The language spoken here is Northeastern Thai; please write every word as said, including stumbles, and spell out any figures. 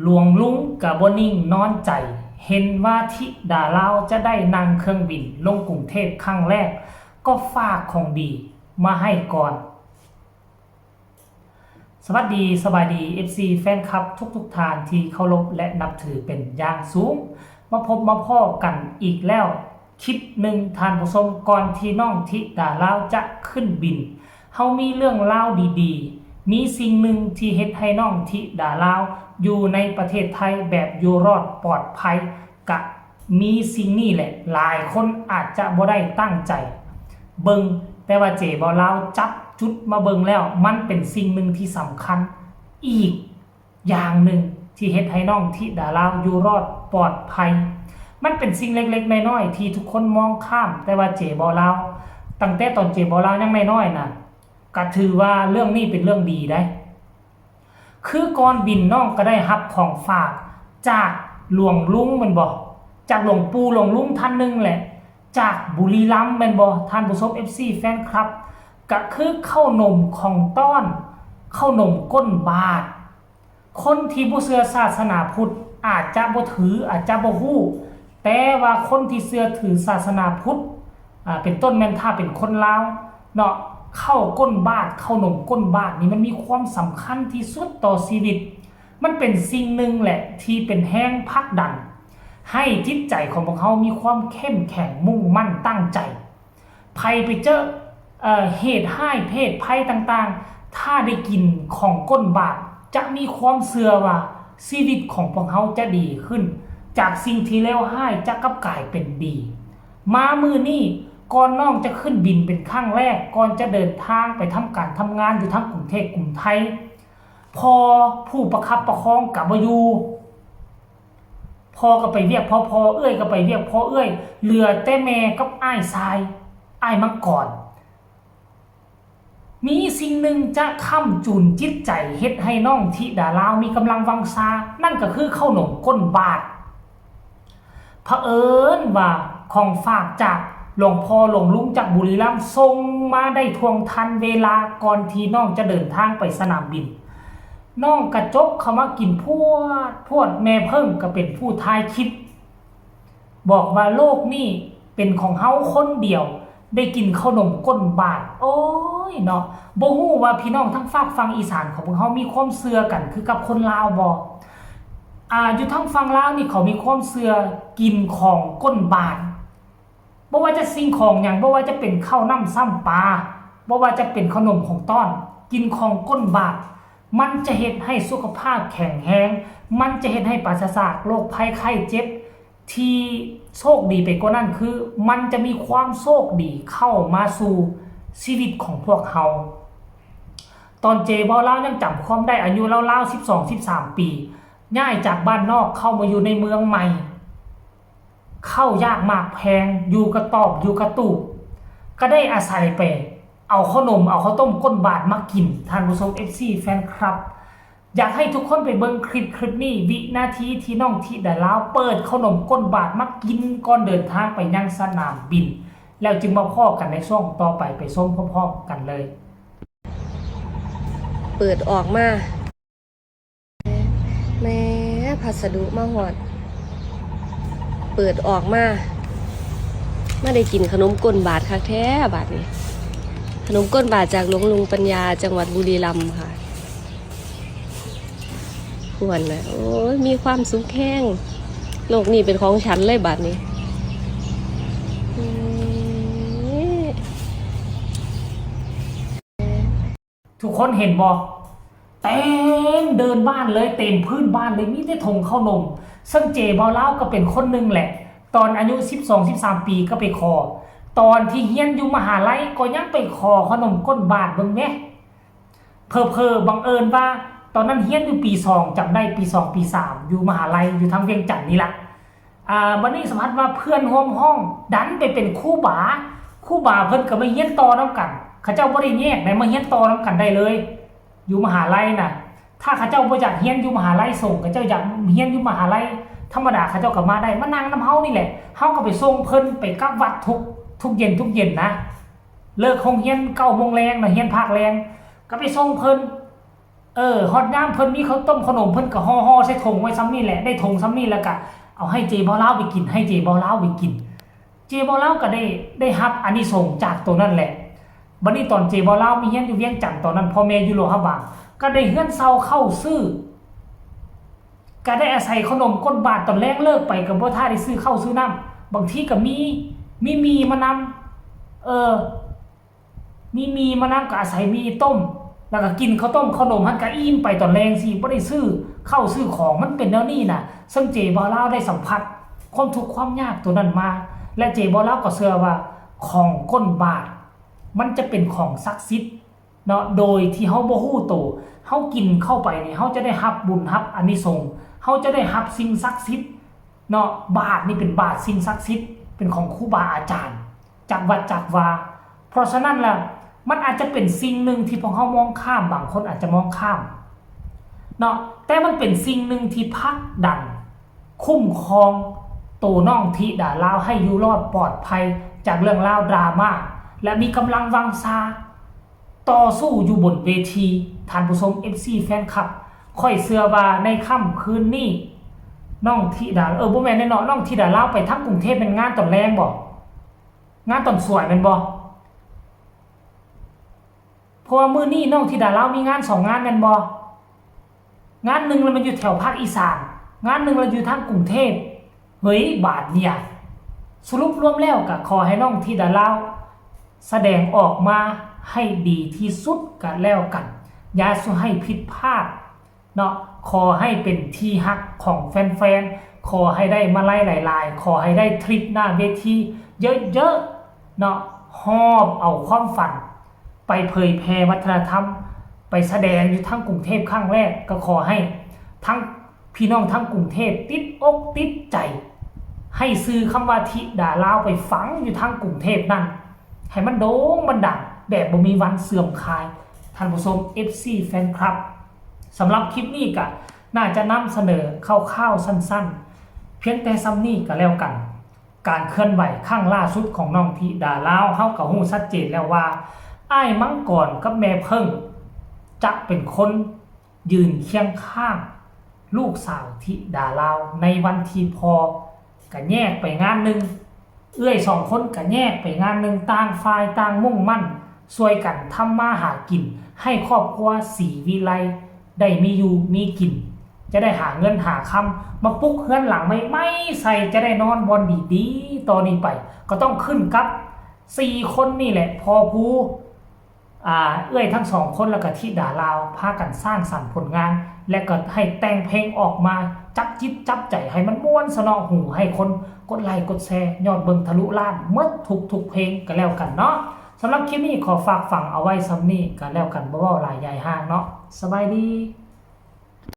หลวงลุงกะบ่นิ่งนอนใจ เห็นว่าธิดาลาวจะได้นั่งเครื่องบินลงกรุงเทพครั้งแรก ก็ฝากของดีมาให้ก่อน สวัสดี สบายดี เอฟซี แฟนคลับทุกๆท่านที่เคารพและนับถือเป็นอย่างสูง มาพบมาพ้อกันอีกแล้ว คลิปหนึ่งท่านผู้ชม ก่อนที่น้องธิดาลาวจะขึ้นบิน เฮามีเรื่องราวดีๆ มีสิ่งหนึ่งที่เฮ็ดให้น้องธิดาลาวอยู่ในประเทศไทยแบบอยู่รอดปลอดภัย กะมีสิ่งนี้แหละ หลายคนอาจจะบ่ได้ตั้งใจเบิ่ง แต่ว่าเจบ่าวลาวจับจุดมาเบิ่งแล้ว มันเป็นสิ่งหนึ่งที่สำคัญอีกอย่างหนึ่งที่เฮ็ดให้น้องธิดาลาวอยู่รอดปลอดภัย มันเป็นสิ่งเล็กๆน้อยๆที่ทุกคนมองข้าม แต่ว่าเจบ่าวลาว ตั้งแต่ตอนเจบ่าวลาวยังน้อยๆน่ะ กะถือว่าเรื่องนี้เป็นเรื่องดีได้ คือก่อนบินน้องกะได้รับของฝากจากหลวงลุงแม่นบ่ จากหลวงปู่หลวงลุงท่านหนึ่งแหละ จากบุรีรัมย์แม่นบ่ ท่านผู้ชม เอฟซี แฟนคลับ กะคือข้าวหนมของต้อน ข้าวหนมก้นบาตร คนที่บ่เชื่อศาสนาพุทธอาจจะบ่ถือ อาจจะบ่ฮู้ แต่ว่าคนที่เชื่อถือศาสนาพุทธ อ่า เป็นต้นแม่นถ้าเป็นคนลาวเนาะ ข้าวก้นบาตร ข้าวหนมก้นบาตรนี่มันมีความสำคัญที่สุดต่อชีวิต มันเป็นสิ่งหนึ่งแหละที่เป็นแรงผลักดัน ให้จิตใจของพวกเฮามีความเข้มแข็งมุ่งมั่นตั้งใจ ไผไปเจอ เอ่อ เหตุร้ายเพศภัยต่างๆ ถ้าได้กินของก้นบาตร จะมีความเชื่อว่าชีวิตของพวกเฮาจะดีขึ้น จากสิ่งที่เลวร้ายจะกลับกลายเป็นดี มามื้อนี้ก่อนน้องจะขึ้นบินเป็นครั้งแรก ก่อนจะเดินทางไปทำการทำงานอยู่ทางกรุงเทพกรุงไทย พ่อผู้ประคับประคองกะบ่อยู่ พ่อกะไปเวียกพ่อพ่อ เอื้อยกะไปเวียกพ่อเอื้อย เหลือแต่แม่กับอ้ายชาย อ้ายมังกร มีสิ่งหนึ่งจะค้ำจุนจิตใจเฮ็ดให้น้องธิดาลาวมีกำลังวังชา นั่นกะคือข้าวหนมก้นบาตร เผอิญว่าของฝากจากหลวงพ่อหลวงลุงจากบุรีรัมย์ส่งมาได้ท่วงทันเวลาก่อนที่น้องจะเดินทางไปสนามบิน น้องกะจกเข้ามากินพรวดพรวด แม่เพิ่งกะเป็นผู้ถ่ายคลิป บอกว่าโลกนี้เป็นของเฮาคนเดียว ได้กินข้าวหนมก้นบาตร โอ้ยเนาะ บ่ฮู้ว่าพี่น้องทางฝากฝั่งอีสานของพวกเฮามีความเชื่อกันคือกับคนลาวบ่ อ่า อยู่ทางฝั่งลาวนี่เขามีความเชื่อกินของก้นบาตร บ่ว่าจะสิ่งของหยัง บ่ว่าจะเป็นข้าวน้ำซ้ำปลา บ่ว่าจะเป็นขนมของต้อน กินของก้นบาตร มันจะเฮ็ดให้สุขภาพแข็งแรง มันจะเฮ็ดให้ปราศจากโรคภัยไข้เจ็บ ที่โชคดีไปกว่านั้นคือ มันจะมีความโชคดีเข้ามาสู่ชีวิตของพวกเฮา ตอนเจบ่าวลาวยังจำความได้ อายุราวๆ สิบสอง สิบสาม ปี ย้ายจากบ้านนอกเข้ามาอยู่ในเมืองใหม่ ข้าวยากหมากแพง อยู่กะต๊อบ อยู่กะตูบ กะได้อาศัยไปเอาข้าวหนม เอาข้าวต้มก้นบาตรมากิน ท่านผู้ชม เอฟซี แฟนคลับ อยากให้ทุกคนไปเบิ่งคลิปคลิปนี้ วินาทีที่น้องธิดาลาวเปิดข้าวหนมก้นบาตรมากินก่อนเดินทางไปยังสนามบิน แล้วจึงมาพ้อกันในช่วงต่อไป ไปชมพร้อมๆกันเลย เปิดออกมา แม่ พัสดุมาฮอด เปิดออกมา มาได้กินขนมก้นบาตรคักแท้บาดนี้ ขนมก้นบาตรจากหลวงลุงปัญญา จังหวัดบุรีรัมย์ค่ะ ควรนะ โอ้ย มีความสุขแฮง โลกนี้เป็นของฉันเลยบาดนี้ อืม ทุกคนเห็นบ่ เต็มเดินบ้านเลย เต็มพื้นบ้านเลย มีแต่ถุงข้าวหนม ซึ่งเจบ่าวลาวกะเป็นคนหนึ่งแหละ ตอนอายุสิบสอง สิบสาม ปีกะไปขอ ตอนที่เฮียนอยู่มหาลัยกะยังไปขอข้าวหนมก้นบาตรเบิ่งแหม เผลอๆ บังเอิญว่าตอนนั้นเฮียนอยู่ปีสอง จำได้ ปีสอง ปีสาม อยู่มหาลัย อยู่ทางเวียงจันทน์นี่ล่ะ อ่า บัดนี้สมมุติว่าเพื่อนร่วมห้องดันไปเป็นครูบา ครูบาเพิ่นกะมาเฮียนต่อนำกัน เขาเจ้าบ่ได้แยกนะ มาเฮียนต่อนำกันได้เลย อยู่มหาลัยน่ะ ถ้าเขาเจ้าบ่อยากเฮียนอยู่มหาลัยสงฆ์ เขาเจ้าอยากเฮียนอยู่มหาลัยธรรมดา เขาเจ้ากะมาได้ มานั่งนำเฮานี่แหละ เฮากะไปส่งเพิ่น ไปกลับวัดทุก ทุกเย็นทุกเย็นนะ เลิกโรงเรียนเก้าโมงแลงนะ เฮียนภาคแลง กะไปส่งเพิ่น เออ ฮอดยามเพิ่นมีข้าวต้มขนม เพิ่นก็ห่อๆ ใส่ถุงไว้ส่ำนี้แหละ ได้ถุงส่ำนี้แล้วก็เอาให้เจบ่าวลาวไปกิน ให้เจบ่าวลาวไปกิน เจบ่าวลาวก็ได้ ได้รับอานิสงส์จากตัวนั้นแหละ บัดนี้ตอนเจบ่าวลาวมีเฮือนอยู่เวียงจันทน์ ตอนนั้นพ่อแม่อยู่หลวงพระบาง ก็ได้เฮือนเช่าเข้าซื้อ ก็ได้อาศัยข้าวหนมก้นบาท ตอนแลงเลิกไปก็บ่ท่าได้ซื้อข้าวซื้อน้ำ บางทีก็มี มีหมี่มานำ เออ มีหมี่มานำ ก็อาศัยหมี่ต้ม แล้วก็กินข้าวต้มข้าวหนมหั่นก็อิ่มไปตอนแลงสิ บ่ได้ซื้อข้าวซื้อของ มันเป็นแนวนี้น่ะ ซึ่งเจบ่าวลาวได้สัมผัสความทุกข์ความยากตัวนั้นมา และเจบ่าวลาวก็เชื่อว่าของก้นบาท มันจะเป็นของศักดิ์สิทธิ์เนาะ โดยที่เฮาบ่ฮู้โต เฮากินเข้าไปนี่ เฮาจะได้รับบุญรับอานิสงส์ เฮาจะได้รับสิ่งศักดิ์สิทธิ์เนาะ บาทนี่เป็นบาทสิ่งศักดิ์สิทธิ์ เป็นของครูบาอาจารย์ จากวัดจากวา เพราะฉะนั้นล่ะ มันอาจจะเป็นสิ่งหนึ่งที่พวกเฮามองข้าม บางคนอาจจะมองข้ามเนาะ แต่มันเป็นสิ่งหนึ่งที่ผลักดัน คุ้มครองตัวน้องธิดาลาวให้อยู่รอดปลอดภัยจากเรื่องราวดราม่า และมีกำลังวังชา ต่อสู้อยู่บนเวที ท่านผู้ชม เอฟซี แฟนคลับ ข้อยเชื่อว่าในค่ำคืนนี้ น้องธิดา เออ บ่แม่นแน่เนาะ น้องธิดาลาวไปทางกรุงเทพฯ แม่นงานตอนแลงบ่ งานตอนสวยแม่นบ่ เพราะว่ามื้อนี้น้องธิดาลาวมีงานสองงานแม่นบ่ งานหนึ่งแล้วมันอยู่แถวภาคอีสาน งานหนึ่งแล้วอยู่ทางกรุงเทพฯ เฮ้ย บาดเนี่ย สรุปรวมแล้วก็ขอให้น้องธิดาลาว แสดงออกมาให้ดีที่สุดก็แล้วกัน อย่าสุให้ผิดพลาดเนาะ ขอให้เป็นที่ฮักของแฟนๆ ขอให้ได้มาลัยหลายๆ ขอให้ได้ทริปหน้าเวทีเยอะๆ เนาะ หอบเอาความฝัน ไปเผยแพร่วัฒนธรรม ไปแสดงอยู่ทางกรุงเทพฯ ครั้งแรก ก็ขอให้ทั้งพี่น้องทางกรุงเทพฯ ติดอกติดใจ ให้ชื่อคำว่าธิดาลาวไปฝังอยู่ทางกรุงเทพฯ นั่น ให้มันโด่งมันดังแบบบ่มีวันเสื่อมคลาย ท่านผู้ชม เอฟซี แฟนคลับ สำหรับคลิปนี้ก็น่าจะนำเสนอคร่าวๆ สั้นๆ เพียงแต่ส่ำนี้ก็แล้วกัน การเคลื่อนไหวครั้งล่าสุดของน้องธิดาลาว เฮาก็ฮู้ชัดเจนแล้วว่า อ้ายมังกรกับแม่เพิ่ง จะเป็นคนยืนเคียงข้างลูกสาวธิดาลาว ในวันที่พ่อก็แยกไปงานหนึ่ง เอื้อยสองคนก็แยกไปงานหนึ่ง ต่างฝ่ายต่างมุ่งมั่นช่วยกันทำมาหากิน ให้ครอบครัวศรีวิไลได้มีอยู่มีกิน จะได้หาเงินหาคำมาปลุกเฮือนหลังใหม่ๆ ใส่ จะได้นอนบ่อนดีๆ ต่อนี้ไป ก็ต้องขึ้นกับสี่คนนี่แหละ พ่อผู้ อ่า เอื้อยทั้งสองคนแล้วก็ธิดาลาว พากันสร้างสรรค์ผลงาน และก็ให้แต่งเพลงออกมาจับจิตจับใจ ให้มันม่วนสนอหู ให้คนกดไลค์กดแชร์ ยอดเบิ่งทะลุล้านหมดทุกๆ เพลงก็แล้วกันเนาะ สำหรับคลิปนี้ขอฝากฝังเอาไว้ส่ำนี้ก็แล้วกัน บ่เว้าหลายยายห่างเนาะ สบายดี